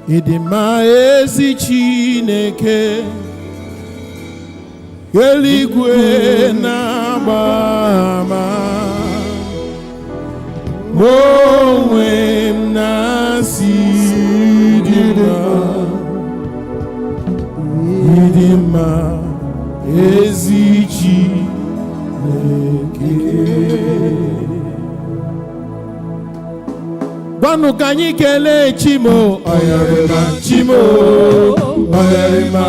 Ịdị mma, ezi Chineke, eluigwe na-agba ama, mụ onwe m na-asị, dị mma, ịdị mma, ezi Chineke. Gwanụ ka anyị kelee Chimo. Ọyọrịma, Chimo, ọyọrịma.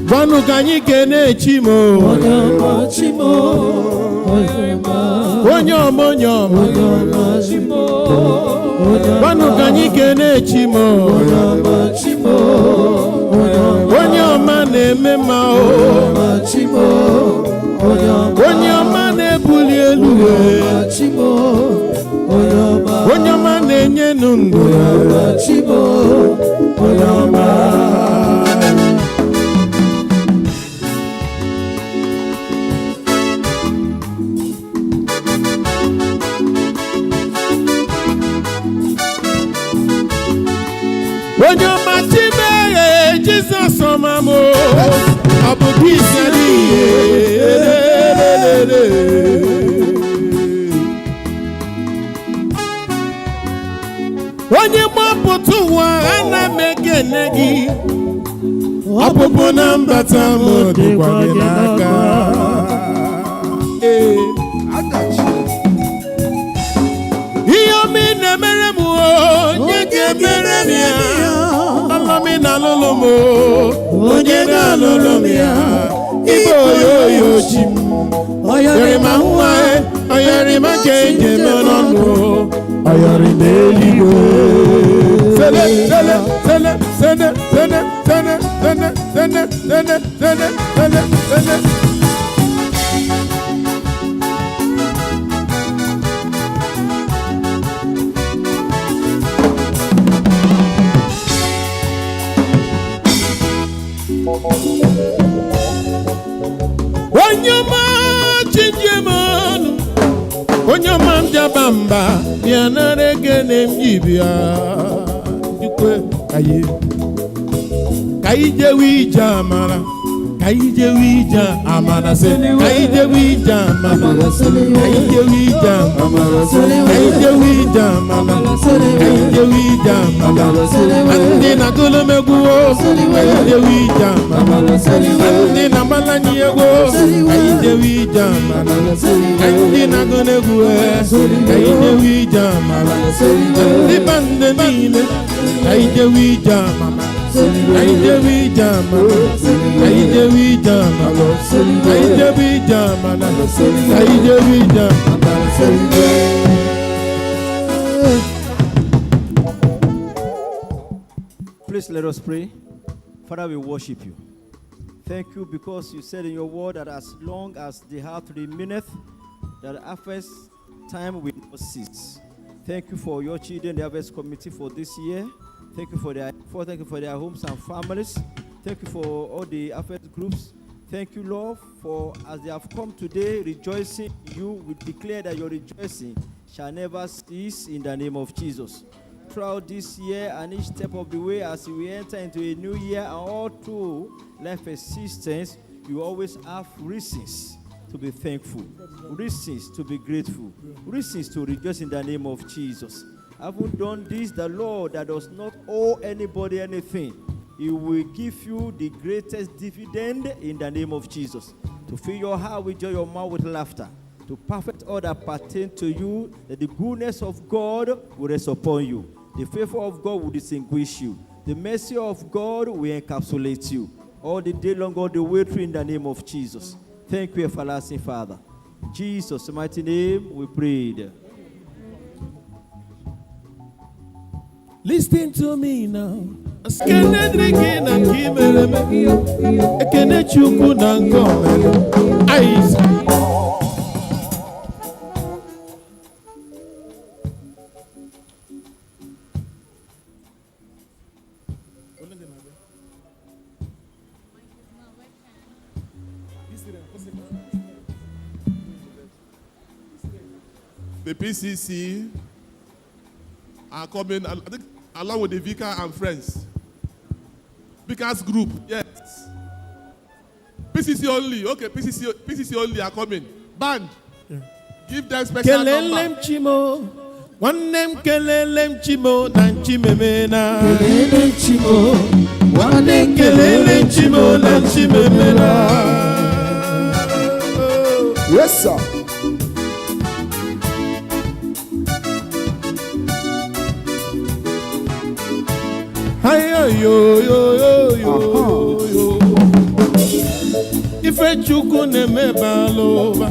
Gwanụ ka anyị kelee Chimo. Onye ọma, Chimo, onye ọma. Onye ọma, onye ọma. Onye ọma, Chimo, onye ọma. Gwanụ ka anyị kelee Chimo. Onye ọma, Chimo, onye ọma. Onye ọma na-eme mma o. Ọma, Chimo, onye ọma. Onye ọma na-ebuli elu e. Chimo, onye ọma. Onye ọma na-enye nụ ndụ. Ọma, Chimo, onye ọma. Onye ọma, Chimeghe Jizọs ọma m o. Ọ bụ gị sere ihe. Onye mgbapụta ụwa, ana m ekene gị. Ọpụpụ na mbata m dịkwa gị n'aka. Ee. Ihe ọma ị na-emere m o, onye ga-emere m ya? Ọlụ m ị na-alụlụ m o, onye ga-alụlụ m ya? Ibe oyoyo chi m. Ọyọrịma nwa e, ọyọrịma ka eji eme n'ọnụ, ọyọrịma eluigwe. Sele sele sele sele sele sele sele sele sele sele sele sele. Onye ọma, chinjemanụ, onye ọma m jaba mba, bịa nara ekene m ji bịa ikwe. Ka anyị jewe ije amara, ka anyị jewe ije amara, sị ka anyị jewe ije amara, ka anyị jewe ije amara, ka anyị jewe ije amara, ka anyị jewe ije amara. Ndị na-agụlụ m egwu o, ka anyị jewe ije amara. Ndị na-agbalanye egwu, ka anyị jewe ije amara. Ka ndị na-agụ n'egwu e, ka anyị jewe ije amara. Ndị band niile, ka anyị jewe ije amara, ka anyị jewe ije amara, ka anyị jewe ije amara, ka anyị jewe ije amara, ka anyị jewe ije amara. Please let us pray. Father, we worship you. Thank you because you said in your word that as long as the earth remaineth, that harvest time will not cease. Thank you for your children, the harvest committee for this year. Thank you for their effort. Thank you for their homes and families. Thank you for all the harvest groups. Thank you, Lord, for as they have come today rejoicing, you will declare that your rejoicing shall never cease in the name of Jesus. Throughout this year and each step of the way as we enter into a new year and all through life existence, you always have reasons to be thankful, reasons to be grateful, reasons to rejoice in the name of Jesus. Having done this, the Lord that does not owe anybody anything, He will give you the greatest dividend in the name of Jesus. To fill your heart with joy, your mouth with laughter, to perfect all that pertain to you, that the goodness of God will rest upon you. The favor of God will distinguish you. The mercy of God will encapsulate you. All the day long, all the way through in the name of Jesus. Thank you, everlasting Father. In Jesus' mighty name, we prayed. Listen to me now. Ekene dịrị gị na nke i mere eme. Ekene Chukwu na nke o mere. Aịza. The PCC are coming, I think, along with the vicar and friends. Vicar's group, yes. PCC only, okay, PCC, PCC only are coming. Band, give them special Kelele number. m Chimo, nwanne m, kelele m Chimo na nchimemena. Kelele Chimo, nwanne m. Kelele m Chimo na nchimemena. Yes, sir. Ayo yo yo yo yo yo. Ife Chukwu na-eme bara ụba.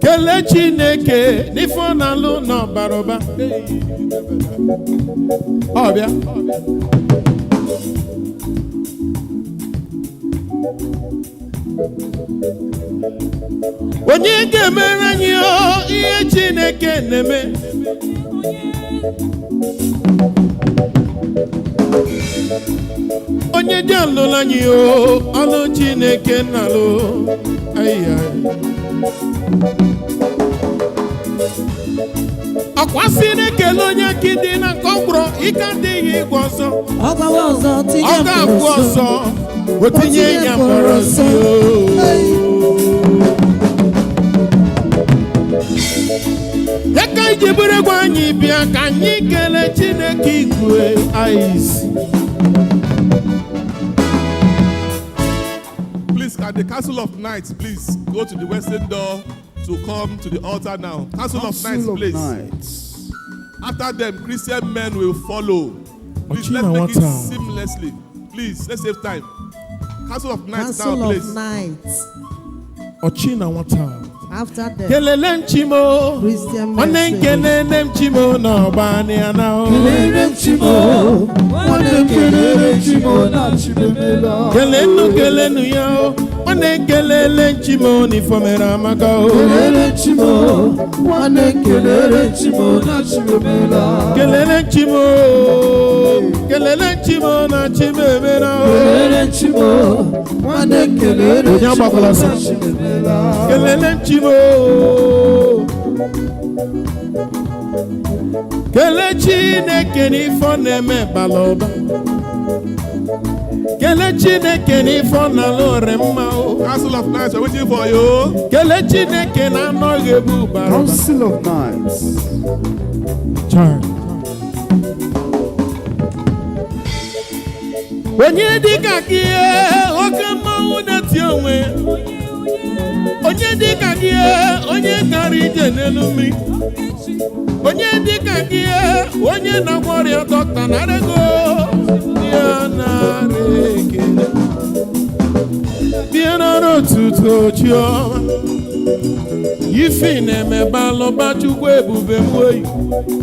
Kelee Chineke n'ife ọ na-alụ n'ọbara ụba. Ọ bịa. Onye ga-emere anyị o, ihe Chineke na-eme? Onye dị alụla anyị o, ọlụ Chineke na-alụ. Ayi, ayi. Ọkwa sị na-ekele onye akịdị na nke ọgwụrọ ike adịghị ịgwọ ọzọ. Ọ gbawa ọzọ tinye Ọ ga-agwụ ọzọ o tinye ya mkpọrọ nsọ. Ya ka anyị ji bụrụ egwu anyị bịa ka anyị kelee Chineke igwe anyị. Please, can the Council of Knights please go to the western door to come to the altar now? Council of Knights, Council of please. Knights. After them, Christian men will follow. Please, let's Ochina make it Wata. seamlessly. Please, let's save time. Council of Knights Council now, of please. Knights. Ọchị na nwata. After them, Kelele m Chimo. Christian Nwanne m, men. kelele m Chimo na ọgba ya na o. Kelele Chimo, nwanne m, kelele Chimo na Chimemela. Kelenu, kelenu ya o. Nwanne m, kelele m Chimo na ifomere amaka o. Kelele Chimo, nwanne m, kelele Chimo na Chimemela. Kelele m Chimo, kelele m Chimo na Chimemela o. Kelele Chimo, nwanne m, kelele Onye Chimo agbakwala ọsọ. na Chimemela. Kelele m Chimo. Kelee Chineke n'ife ọ na-eme bara ụba. Kelee Chineke n'ife ọ na-alụ ore mma o. Council of Knights, we're waiting for you. Kelee Chineke na anọghị ebu bara ụba. Council of Knights. Child. Onye dịka gị, oke mmanwụ na-eti onwe. Onye dịka gị, onye gara ije n'elu mmiri. Onye dịka gị, onye na-agwọ ọrịa, dọkịta narego ya, nara ekele. Bịa nara otuto, chiọma. Ife na-eme balụba, Chukwu ebube m oyi.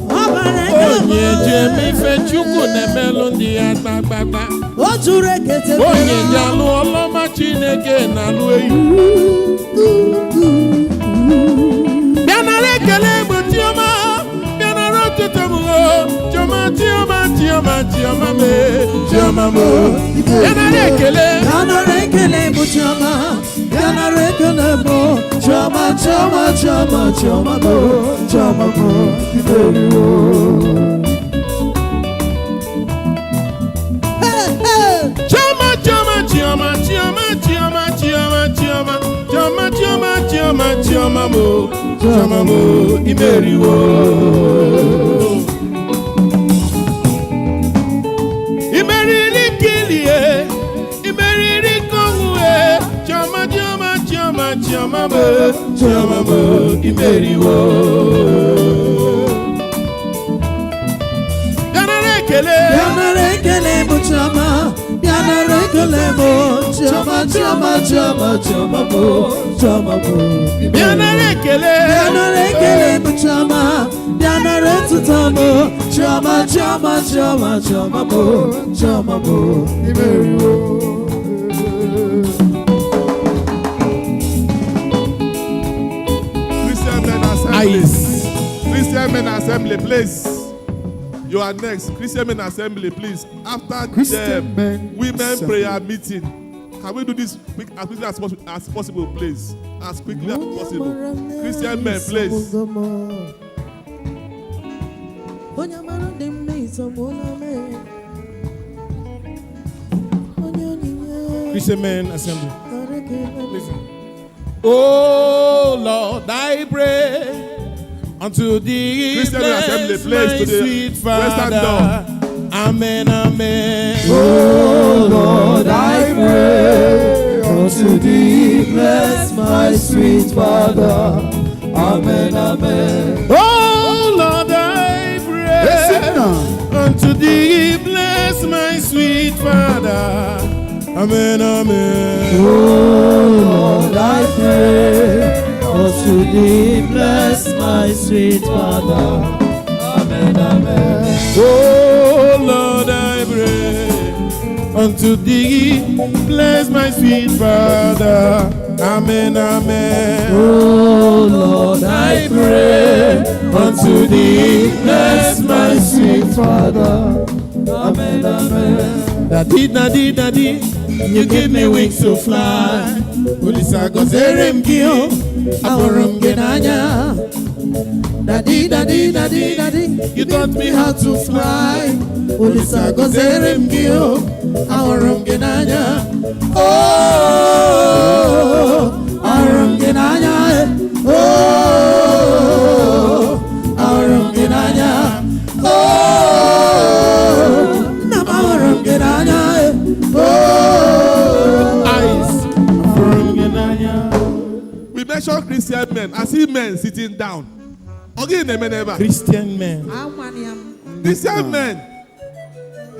Ọbara Onye ji eme ife Chukwu na-emelụ ndị ya gbagbagba. O juru ekete. Onye ji alụ ọlọma Chineke na-alụ eyi. Bịa nara ekele bụ chiọma, bịa nara otuto m o. Chiọma, chiọma, chiọma, chiọma me, chiọma m o. Bịa nara ekele. Bịa nara ekele bụ Chiọma, bịa nara ekele bụ Chiọma, Chiọma, Chiọma, Chiọma bụ Chiọma bụ imeriwo. Hey, hey! Chiọma, chiọma, chiọma, chiọma, chiọma, chiọma, chiọma, chiọma, chiọma, chiọma, chiọma m o, chiọma m o, imeriwo. Imeriri kilie, imeriri konwue. Chiọma, chiọma, chiọma, chiọma m o, chiọma m o, imeriwo. Bịa nara ekele. Bịa nara ekele bụ Chiọma, bịa nara ekele bụ Chiọma, Chiọma, Chiọma, Chiọma bụ Chiọma bụ. Bịa nara ekele. Bịa nara ekele bụ Chiọma, bịa nara etuto bụ Chiọma, Chiọma, Chiọma, Chiọma bụ Chiọma bụ imeriwo. Christian Men Assembly. Ice. Christian Men Assembly, please. You are next. Christian Men Assembly, please. After Christian them, Men Women Assembly. Prayer Meeting. Can we do this quick, as quickly as possible, please? As quickly as possible. Christian men, please. Onye amara dị mma ịzọgbuola m. Onye onyinye Christian Men Assembly. nara ekele. Listen. Oh Lord, I pray unto thee, Christian Men Assembly, bless please, my to the sweet western Father. door. Amen, amen. Oh Lord, I pray unto thee, bless my sweet Father. Amen, amen. Oh Lord, I pray Listen now. unto thee, bless my sweet Father. Amen, amen. Oh Lord, I pray unto thee, bless my sweet Father. Amen, amen. Oh Lord, I pray unto thee, bless my sweet Father. Amen, amen. Oh Lord, I pray unto thee, bless my sweet Father. Amen, amen. Daddy, daddy, daddy, you give me wings to fly. Olisa gọziere m gị o, Ahụrụ m gị n'anya. Daddy, daddy, daddy, daddy, You taught me how to fly. Olisa gọziere m gị o, ahụrụ m gị n'anya. Oh, ahụrụ m gị n'anya. Oh, ahụrụ m gị n'anya. Oh, nna m ahụrụ m gị n'anya. Oh, Eyes, ahụrụ m gị n'anya. We mentioned Christian men. I see men sitting down. Ọ na-eme n'ebe a? Christian men. Christian men.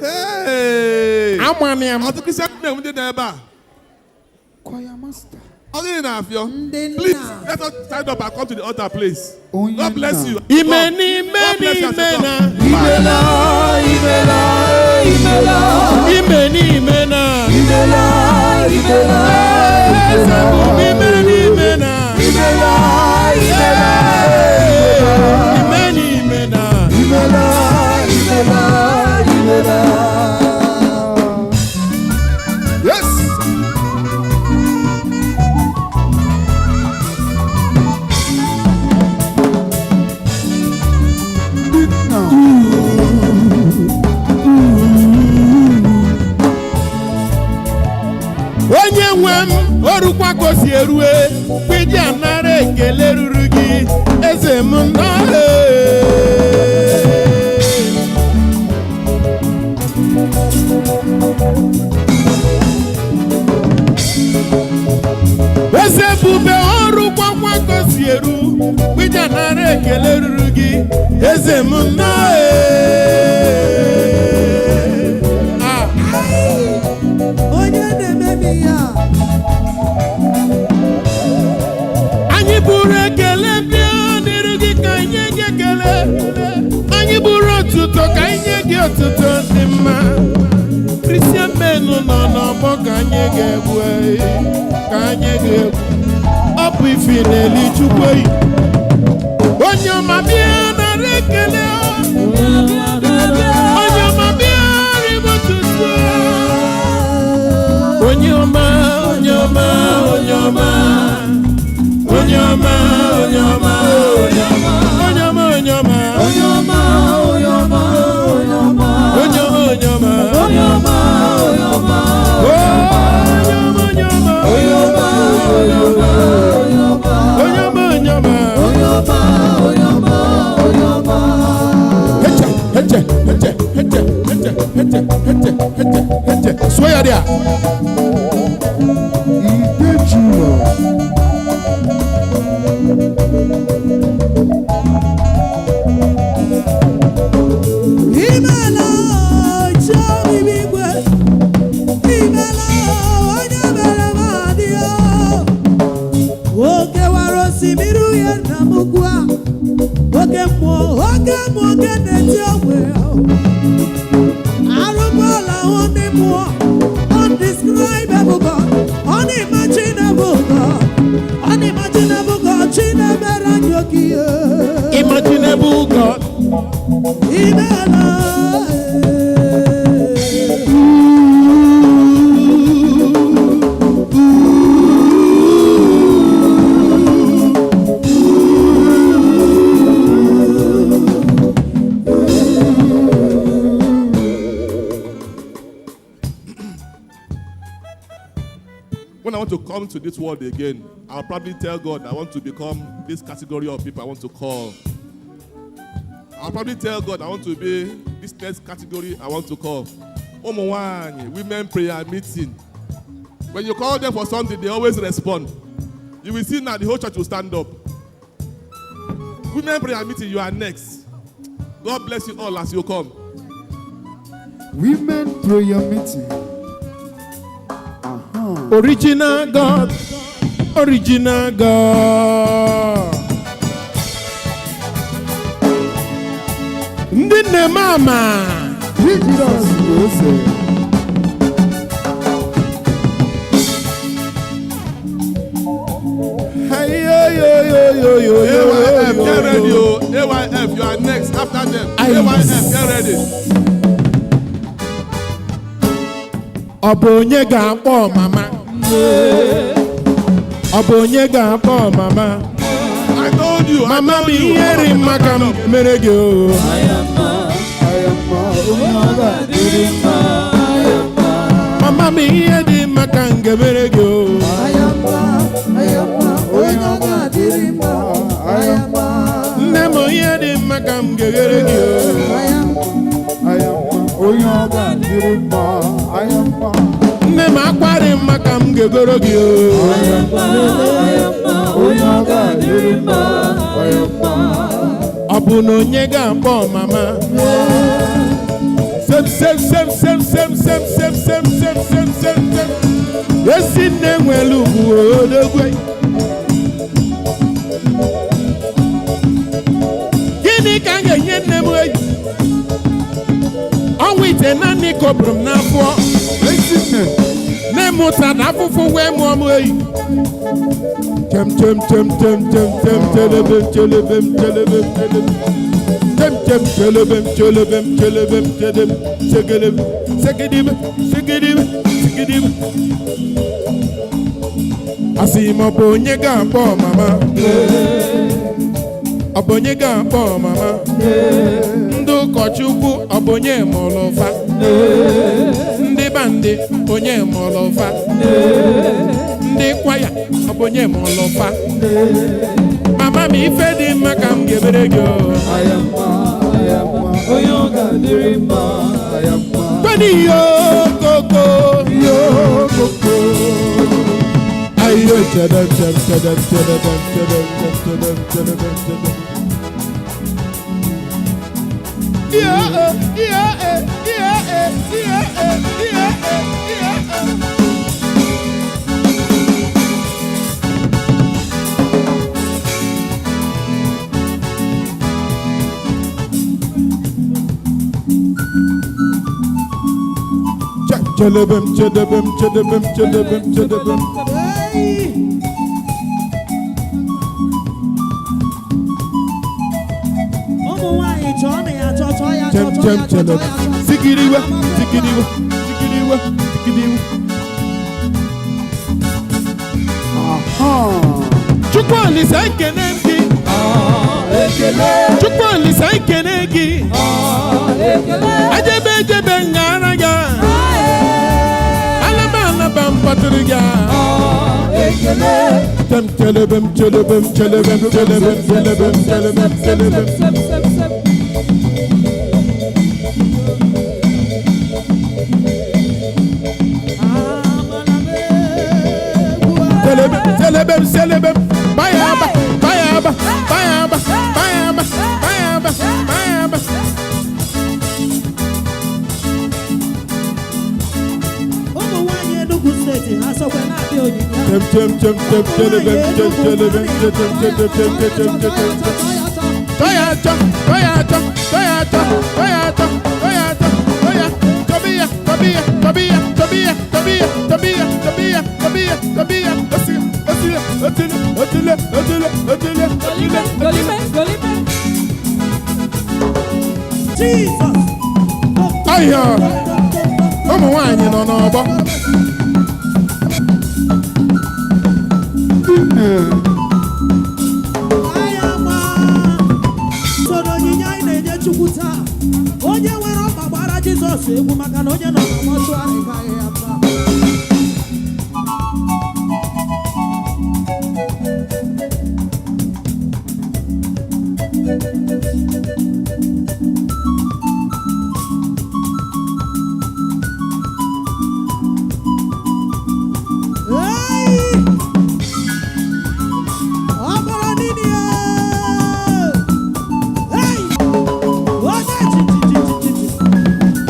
Hey! Amani am. Ọtụtụ Christian men ndị nọ ebe a. Choir master. Ọ gịnị na-afịọ? Ndị nna. Please, let us stand up and come to the altar, please. Onye God bless nna. you. Ime God n'ime God bless you as you n'ime come. na. Imela, imela, imela. Ime n'ime na. Imela, imela, Eze bụ m ime n'ime na. imela, imela. Ime n'ime na. Imela, imela, imela. Yes. Now. Onye nwe m orukwa ka o si erue kwiji anara ekele ruru gị eze m nnọọ. Eze ebube ọrụkwa kwa ka o si eru kwiji anara ekele ruru gị eze m nnọọ. Ah. Onye na-emebi ya. Anyị buru ekele bịa n'iru gị ka anyị nye gị ekele. Anyị buru otuto ka anyị nye gị otuto dị mma. Christian men nọ n'ọgbọ ka anyị ga-egwu ka anyị ga-egwu. Ọ bụ ifi n'eli Chukwu eyi. Onye ọma bịa nara ekele. Onye ọma bịa rịba otuto. Onye ọma, onye ọma, onye ọma. Onye ọma, onye ọma, onye ọma, onye ọma, onye ọma, Onye ọma, onye ọma, onye ọma. Onye ọma, onye ọma, Onye ọma, onye ọma. Onye ọma, onye ọma, Onye ọma, onye ọma, onye ọma. Onye ọma, onye ọma. Onye ọma, onye ọma, onye ọma. Heche, heche, heche, heche, heche, heche, heche, heche, heche. Sụọ ya dị a. Ide Junior. Imela, Chioma igwe. Imela, onye mere m adịghị. O kewara osimiri uhie na m ugwu a. Oke mmụọ oke na-eti ogwe. Arụbụọla hụ ndị mmụọ. Undescribable God, unimaginable God, unimaginable God, Chinemere anyị oke ihe. Imaginable God. Imela. When I want to come to this world again, I'll probably tell God I want to become this category of people I want to call. I'll probably tell God I want to be this next category I want to call. Ụmụ nwanyị, women prayer meeting. When you call them for something, they always respond. You will see now the whole church will stand up. Women prayer meeting, you are next. God bless you all as you come. Women prayer meeting. Original God, original God. Ndị nne m ama. Jesus bụ eze. AYF, get ready, oh. AYF, you are next after them. Aye. AYF, get ready. Ọ bụ onye ga-akpọ mama? Ọ bụ onye ga-akpọ mama? I told you. I Mama told m, you. ihe ri mma ka m mere gị o. Ayama, onye ọ ga-adịrị mma. Mama m, ihe dị mma ka m ga-emere gị o. Ayama, ayama, onye ọ ga-adịrị mma. Ayama, Nne m, ihe dị mma ka m ga-eghere gị o. ayama, Ayama, onye ọ ga-adịrị mma. Ayama, Nne m, akwa dị mma ka m ga-egoro gị o. Ayama, onye ọ ga-adịrị mma. Ayama, Ọ bụ na onye ga-akpọ mama? Sem sem sem sem sem sem sem sem sem sem sem sem. Esi nne nwere ugwu odogwe. Gịnị ka m ga-enye nne m eyi? Ọnwa ite naanị kọpụrụ m n'afọ. Ezinne, Nne m ụta na afụfụ wee mụọ m eyi. Chem chem chem chem chem chem chelebem chelebem chelebem chelebem. Chem chem chelebem chelebem chelebem chelebem segelem segedibe segedibe segedibe. Asị m, ọ bụ onye ga-akpọ mama? Ọ bụ onye ga-akpọ mama? Ndị ụkọchukwu, ọ bụ onye mụrụ fa? Ndị bandị, onye mụrụ fa? Ndị kwaya, ọ bụ onye mụrụ fa? Mama m, ife dị mma ka m ga-emere gị o. Ayama, ayama, onye ọ ga-adịrị mma. Ayama, Kwani yo koko. Yo koko. Ayo chedem chem chedem chedem chedem chedem chedem chedem. Yeah, yeah. Chelebem, chedebem, chedebem, chedebem, chedebem. Hey! Ụmụ nwanyị, chọọ na ya chọọ, chọọ ya Chem chọọ, chọọ chem ya chọọ, chọọ chelebem. ya chọọ. Sigiriwe, sigiriwe, sigiriwe, sigiriwe. Aha. Chukwu Olise, ekene m gị. Ekele, Chukwu Olise, ekene gị. Ekele. Ejebe ejebe ngara ya. Alaba alaba mkpọtụrụ ya. Ekele. Chem chelebem chelebem chelebem chelebem chelebem chelebem chelebem. Sep, sep, sep. Amala m egwu a. Chelebem chelebem chelebem. Bayaba bayaba bayaba bayaba bayaba bayaba. Ụmụ nwanyị Enugu Steeti, ha sokwa na-abịa onyinye a. Chem chem chem chem chelebem chem chelebem chem chem chem chem chem chem chem. Toya chọ, toya chọ, toya chọ, toya chọ, toya chọ, toya, tobiya, tobiya, tobiya, tobiya, tobiya, tobiya, tobiya, tobiya, tobiya, osi, osi, otile, otile, otile, otile, otile, Golime, golime. Jesus. Ahịa, ụmụ nwaanyị nọ n'ọgbọ. Nne, Anyị ama soro onyinye anyị na-enye Chukwu taa. Onye nwere ọkpa, gbara Jizọs egwu, maka na onye nọ n'ọgbọ tụgharịgaghị ya mma.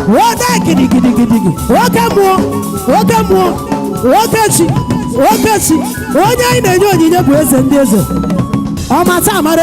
Ode gidigidigidigi, oke mmụọ, oke mmụọ, oke chi, oke chi. Onye anyị na-enye onyinye bụ eze ndị eze. Ọmata amara.